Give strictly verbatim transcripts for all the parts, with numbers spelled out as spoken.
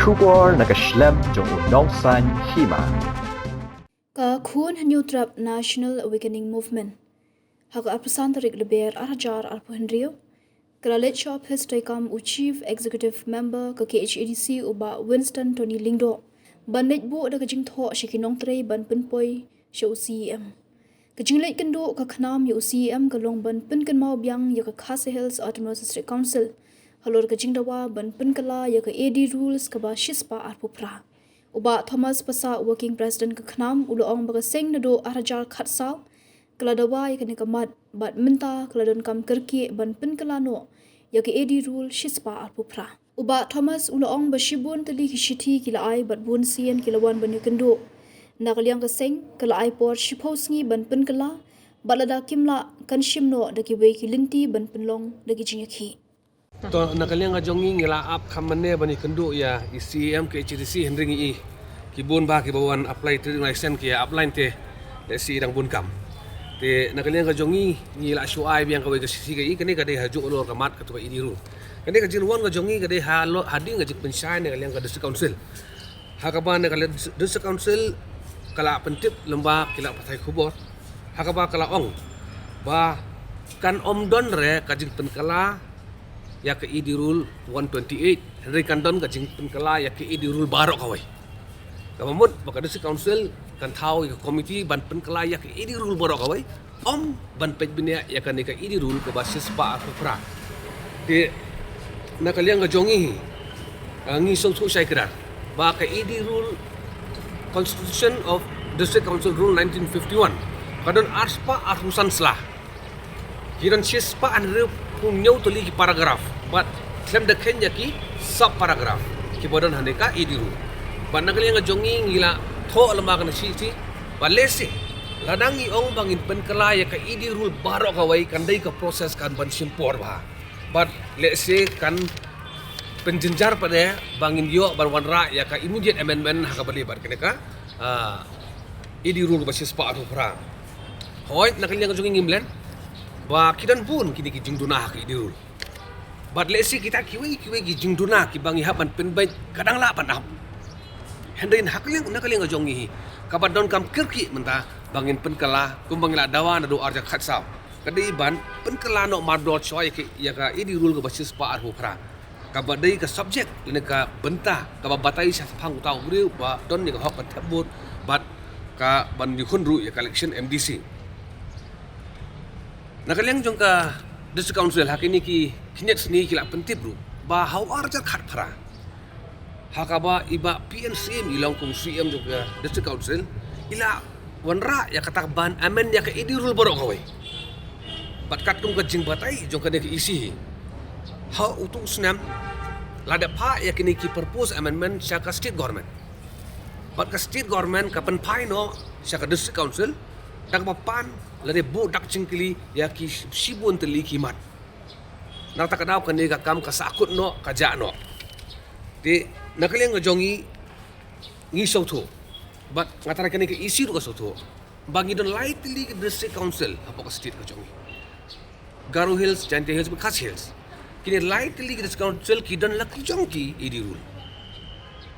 Khubor na ka shlem jong u nongsaiñ hima. Ka Khun Hynñiewtrep National Awakening Movement, ha ka arphew san tarik Lber ar hajar arphew hynriew, ka la leit sha ophis treikam u Chief Executive Member ka K H A D C, u Bah Winston Tony Lyngdoh, ban leit buh da ka jingthoh sha ki nongtrei ban pynpoi sha u C E M. Ka jingleit kynduh ka KHNAM ïa u C E M ka long ban pynkynmaw biang ïa ka Khasi Hills Autonomous District Council halor ka jingdawa ban pynkylla ïa ka A D Rules kaba shispah arphew phra. U Bah Thomas Passah, Working President ka KHNAM, u la ong ba ka seng naduh ar hajar khatsaw ka la dawa ïa kane ka mat, bad mynta ka la donkam kyrkieh ban pynkylla noh ïa ka A D Rule shispah arphew phra. U Bah Thomas u la ong ba shibun tylli ki shithi ki la ai bad bun sien ki la wan ban ïakynduh. Na ka liang ka seng ka la ai por shiphew sngi ban pynkylla, bad lada kim lah kan shim noh da kiwei ki lynti ban pynlong da ki jingïakhih. To, na ka liang ka jong ngi, ngi la ap kham mane ban ïakynduh ïa i C E M K H A D C, hynrei ngi i ki bun bah kiba wan apply trading license ki ap line te, lehse i dang bun kam. Te na ka liang ka jong ngi, ngi la shu ai biang kawei ka shithi ka i, kane ka dei ha juh halor ka mat katu ka A D Rule. Kane ka jingwan ka jong ngi ka dei halor, hadien ka jingpynshai na ka liang ka District Council. Ha kaba na ka liang District Council ka la pyntip lyngba ki lad pathai khubor, ha kaba ka la ong ba kan ym don re ka jingpynkylla ïa ka A D Rule one twenty-eight, hynrei kan don ka jingpynkylla ïa ka A D Rule baroh kawei. Kaba mut ba ka District Council kan thaw ïa ka komiti ban pynkylla ïa ka A D Rule baroh kawei, ym ban peit bniah ïa kane ka A D Rule kaba shispah arphew phra. Te na ka liang ka jong ngi, ah, ngi sngewthuh shai kdar ba ka A D Rule, Constitution of District Council Rule nineteen fifty-one, ka don arspah arphew san sla. Ki don shispah hynriewphew hynñiew tylli ki paragraph, bad khlem da kheiñ ïa ki sub paragraph kiba don ha kane ka A D Rule. Bad na ka liang ka jong ngi, ngi la thoh lyngba kane ka shithi ba lehse lada ngi ong ba ngin pynkylla ïa ka A D Rule baroh kawei, kan dei ka process kan ban shim por bha. Bad lehse kan pynjynjar pat de ba ngin ïoh ban wanrah ïa ka immediate amendment ha kaba ïadei bad kane ka, ah, A D Rule kaba shispah arphew phra. Hooid, na ka liang ka jong ngi ngim len ba ki don bun kine ki jingduna ha ka A D Rule. Bad lehse kita kiwei kiwei ki jingduna kiba ngi hap ban pynbeit ka dang lah ban ap. Hynrei na ka liang, na ka liang ka jong ngi hi, kaba donkam kyrkieh mynta ba ngin pynkylla kumba ngi la dawa naduh ar hajar khatsaw, ka dei ban pynkylla noh mardor shuwa ïa ka, ïa ka A D Rule kaba shispah arphew phra, kaba dei ka subject lane ka bynta kaba batai shaphang uta u briew ba don ïa ka hok ban thep vote bad ka ban ïakhun ruh ïa ka election M D C. Na ka liang jong ka District Council, ha kine ki khyndiat sngi ki la pyntip ruh ba ha u ar hajar khatphra, ha kaba i Bah P N Syiem i long kum u C M jong ka District Council, i la wanrah ïa kata ban amend ïa ka A D Rule baroh kawei. Bad katkum ka jingbatai jong kane ka E C hi, ha utu u snem la dep phah ïa kine ki proposed amendment sha ka State Government. Bad ka State Government ka pynphai noh sha ka District Council da kaba pan lane buh dak jingkylli ïa ki shibun tylli ki mat. Na kata ka daw kane ka kam ka sahkut noh, ka jah noh. Te na ka liang ka jong ngi, ngi sngewthuh, bad nga tharai kane ka E C ruh ka sngewthuh, ba ngi don lai tylli ki District Council hapoh ka state ka jong ngi. Garo Hills, Jaintia Hills bad Khasi Hills. Kine lai tylli ki District Council ki don la ki jong ki A D Rule.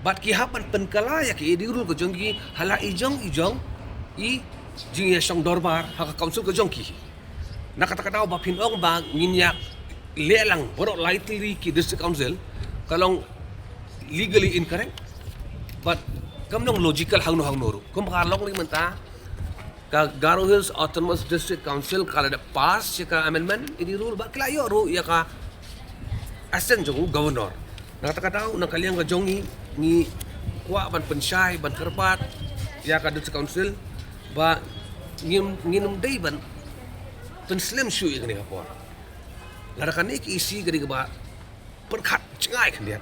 Bad ki hap ban pynkylla ïa ki A D Rule ka jong ki ha la i jong i jong i jingïashong dorbar ha ka council ka jong ki. Na kata ka daw ba phin ong ba ngin ïaleh lang baroh lai tylli ki District Council, ka long legally incorrect, bad kam long logical hangno hangno ruh. Kumba ka long mynta, ka Garo Hills Autonomous District Council ka la dep pass ïa ka amendment A D Rule bad ki la ïoh ruh ïa ka assent jong u Governor. Na kata ka daw, na ka liang ka jong ngi, ngi kwah ban pynshai, ban kyrpad ïa ka District Council ba ngin, ngin ym dei ban pynslem shuh ïa kane ka por. Lada kane ka E C ka dei kaba pyrkhat jngai khyndiat,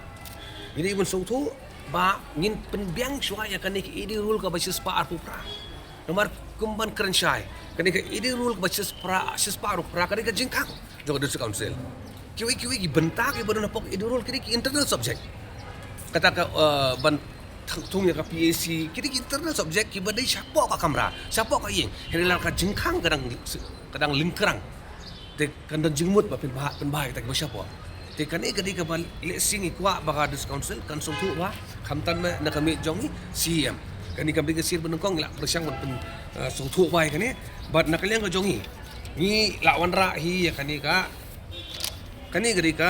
ngi dei ban sngewthuh ba ngin pynbiang shuwa ïa kane ka A D Rule kaba shispah arphew phra. Namar kum ban kren shai, kane ka A D Rule kaba shispah, shispah arphew phra ka dei ka jingkhang jong ka District Council. Kiwei kiwei ki bynta kiba don hapoh A D Rule ki dei ki internal subject. Kata ka, eh, ban thung, thung ïa ka P A C, ki dei ki internal subject kiba dei shapoh ka kamra, shapoh ka ïing. Hynrei lada ka jingkhang ka dang, ka dang lyngkrang, te kan don jingmut ba pynbha, pynbha ïa kita kiba shapoh. Te kane ka dei kaba lehse ngi kwah ba ka District Council kan sngewthuh bha, khamtam na ka miej jong i C E M. Kane kam dei ka sir ba nyngkong, ngi la pyrshang ban pyn, uh, sngewthuh bha ïa kane. Bad na ka liang ka jong i, ngi la wanrah hi ïa kane ka, kane ka dei ka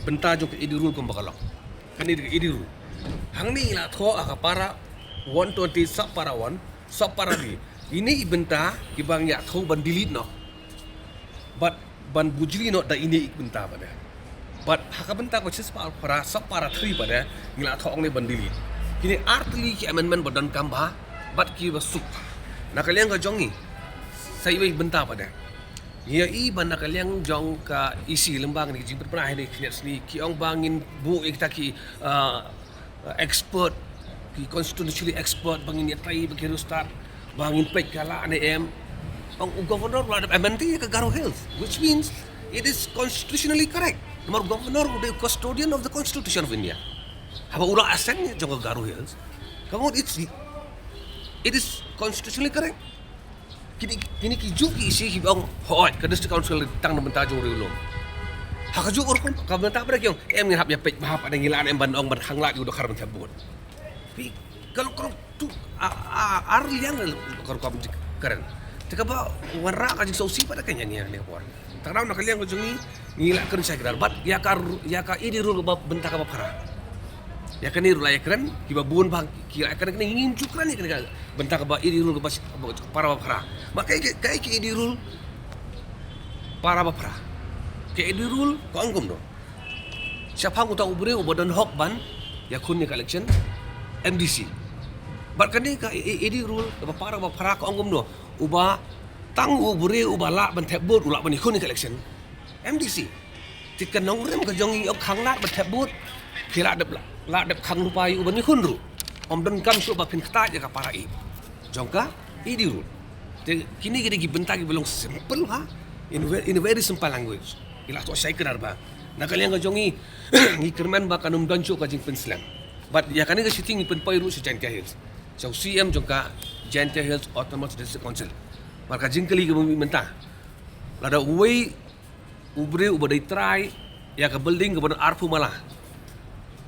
bynta jong ka A D rule kumba ka long. Kane ka A D rule. Hangne ngi la thoh ha ka para one twenty, sub para one, sub para B. Ine i bynta kiba ngi ïathuh ban delete noh. Bad ban bujli noh da ine i bynta pat de. Bad ha ka bynta ka shispah para, sub para three pat de, ngi la thoh hangne ban delete. Kine artylli ki amendment ba donkam bha bad kiba suk. Na ka liang ka jong i, sa iwei i bynta pat de. Ngi ïohi ba na ka liang jong ka E C lyngba kine ki jingpynpaw ha kine ki khyndiat sngi, ki ong ba ngin buh ïa kita ki, uh, uh, expert, ki constitutionally expert, ba ngin ïatrei, ba ki riewstad, ba ngin peit ka lah ne em. Ong u Governor u la dep amend ïa ka Garo Hills, which means it is constitutionally correct. Namar u Governor u dei custodian of the Constitution of India. Haba u la assent ïa jong ka Garo Hills, ka mut it's, it is constitutionally correct. Kine, kine ki juh ki E C kiba ong, hooid, ka District Council tang na bynta jong u riewlum. Ha ka juh rukom, ka bynta pat de ki ong, em, ngin hap ïa peit bha pat de, ngi lah ne em ban ong ban khanglad ïa u Dkhar ban thep vote. Phi, ka long, ka long tu, a, a, ar liang ka rukom kren. Te kaba wanrah ka jingsngewsih pat de ka ïa ngi ïa kane ka por. Tang na ka liang ka jong ngi, ngi la kren shai kdar bad ïa ka ru-, ïa ka A D rule kaba bynta kaba phra. Ïa kane ruh la ïa kren, kiba bun bha ki la ïa kren, kane ngim ju kren ïa kane ka bynta kaba A D rule kaba s-, kaba para ba phra. Ba kaei, kaei ka A D rule para ba phra. Ka A D rule ka ong kumno? Shaphang uta u briew uba don hok ban ïakhun ïa ka election M D C. Bad kane ka A-, A-, A D rule kaba para ba phra ka ong kumno? Uba tang u briew uba lah ban thep vote u lah ban ïakhun ïa ka election M D C. Te ka nongrim ka jong i, ong khanglad ban thep vote, phi lah dep, lah dep khang lypa ïa u ban ïakhun ruh. Ym donkam shuh ba phin ktah ïa ka para i jong ka A D rule. Te kine ki dei ki bynta kiba long simple bha, in ve-, in a very simple language. Ngi la thoh shai kdar bha. Na ka liang ka jong i, ngi kyrmen ba kan ym don shuh ka jingpynslem. Bad ïa kane ka shithi ngi pynpoi ruh sha Jaintia Hills, sha u C E M jong ka Jaintia Hills Autonomous District Council. Bad ka jingkylli kaba mih mynta, lada uwei u briew uba dei trai ïa ka building kaba don arphew mala,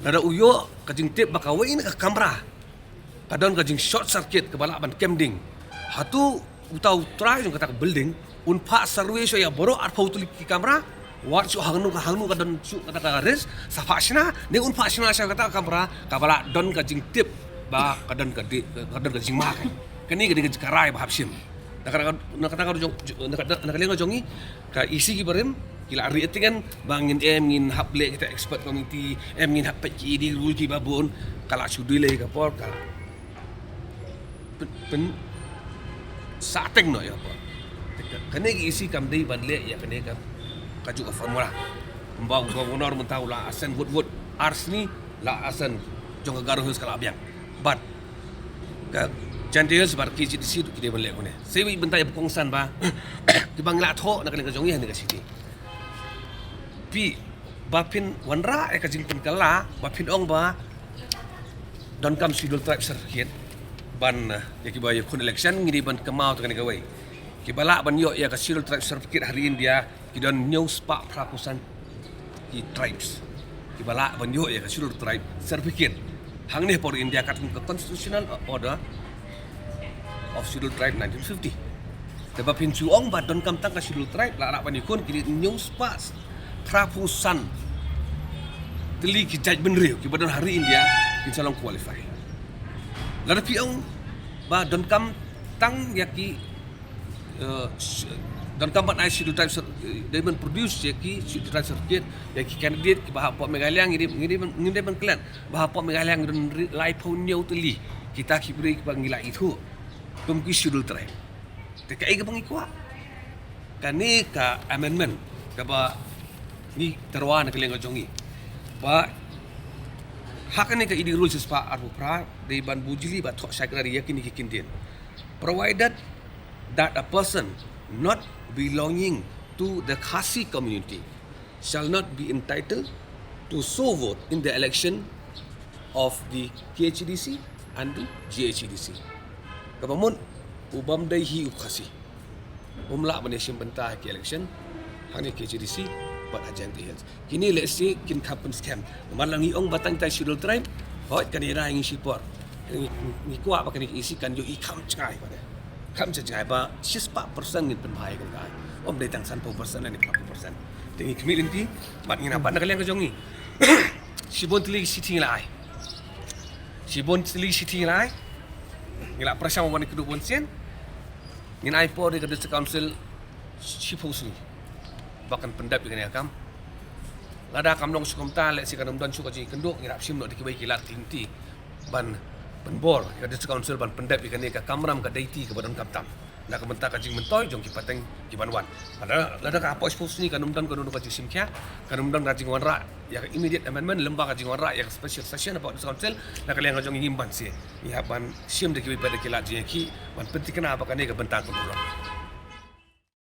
lada u ïoh ka jingtip ba kawei na ka kamra ka don ka jing short circuit kaba lah ban kem ding, hato uta u trai jong kata ka building un phah survey shuwa ïa baroh arphew tylli ki kamra, wat shuh hangno ka, hangno ka don shuh kata ka risk, sa phah shna, ne un phah shna shuwa kata ka kamra kaba lah don ka jingtip ba ka don ka di-, ka don ka jingma ka. Kane ka dei ka jingkyrmen ba hap shim. Na kata ka, na kata ka jong, na kata, na ka liang ka jong i, ka E C kiba rim ki la rieh tyngen ba ngin em, ngin hap leh kita expert committee, em, ngin hap peit ki A D rule kiba bun, ka la shu delay ka por, ka la pyn, pyn, sateng noh ïa ka por. Te ka, kane ka E C kam dei ban leh ïa kane ka, ka juh ka formula. Kumba u Governor mynta u la assent vote, vote ar sngi la assent jong ka Garo Hills ka la biang. Bad ka Jaintia Hills bad K H A D C ruh ki dei ban leh kumne. Sa iwei i bynta iba kongsan ba kiba ngi la thoh na kane ka jong i ha kane ka shithi. Phi, ba phin wanrah ïa ka jingpynkylla, ba phin ong ba donkam Scheduled Tribe certificate ban, eh, ïa kiba ïakhun election, ngi dei ban kynmaw te kane kawei. Kiba lah ban ïoh ïa ka Scheduled Tribe certificate ha ri India ki don hynñiew spah phra phew san ki tribes kiba lah ban ïoh ïa ka Scheduled Tribe certificate hangne ha ri India katkum ka Constitutional Order of Scheduled Tribe nineteen fifty. Te ba phin shu ong ba donkam tang ka Scheduled Tribe, lah, lah ban ïakhun, ki dei hynñiew spah phra phew san tylli ki jaitbynriew kiba don ha ri India kin sa long qualify. Lada phi ong ba donkam tang ïa ki, eh, sh-, donkam ban ai Scheduled Tribe cer-, eh, dei ban produce ïa ki Scheduled Tribe certificate ïa ki candidate kiba hapoh Meghalaya, ngi dei, ngi dei ban, ngi dei ban klet ba hapoh Meghalaya ngi don ri-, laiphew hynñiew tylli kita ki briew kiba ngi la ithuh kum ki Scheduled Tribe. Te kaei kaba ngi kwah? Kane ka amendment kaba ngi tyrwa na ka liang ka jong ngi, ba ha kane ka A D rule shispah arphew phra dei ban bujli ba thoh shai kdar ïa kine ki kyntien. Provided that a person not belonging to the Khasi community shall not be entitled to sow vote in the election of the K H A D C and the G H A D C. Kaba mut, u bym dei hi u Khasi um lah ban ïashim bynta ha ki election hangne K H A D C Bad ha Jaintia Hills. Kine lehse kin kham pynskhem. Namar lada ngi ong ba tang ita i Scheduled Tribe, hooid kan ïada ïa ngi shipor. Ngi, ngi kwah ba kane ka E C kan ïohi kham jngai bad kham jngai ba shispah percent ngin pynbha ïa kane ka aiñ. Ym dei tang sanphew percent ne phra phew percent. Te ngi khmih lynti bad ngi nang ban na ka liang ka jong ngi. Shibun tylli ki shithi ngi la ai. Shibun tylli ki shithi ngi la ai. Ngi la pyrshang wan ïakynduh bun sien. Ngin ai por ïa ka District Council shiphew sngi ba kan pyndep ïa kane ka kam. Lada kam long shu kumta, lehse kan ym don shuh ka jingïakynduh, ngin hap shim noh da kiwei ki lad ki lynti ban pynbor ïa ka District Council ban pyndep ïa kane ka kamram ka deity kaba donkam tam na ka bynta ka jingmyntoi jong ki pateng kiban wan. Lada, lada ka hapoh shiphew sngi kan ym don kano kano ka jingshim khia, kan ym don ka jingwanrah ïa ka immediate amendment lyngba ka jingwanrah ïa ka special session hapoh District Council, na ka liang ka jong ngi ngim banse. Ngi hap ban shim da kiwei pat ki lad jingïakhih ban pynthikna ba kane ka bynta ka burom.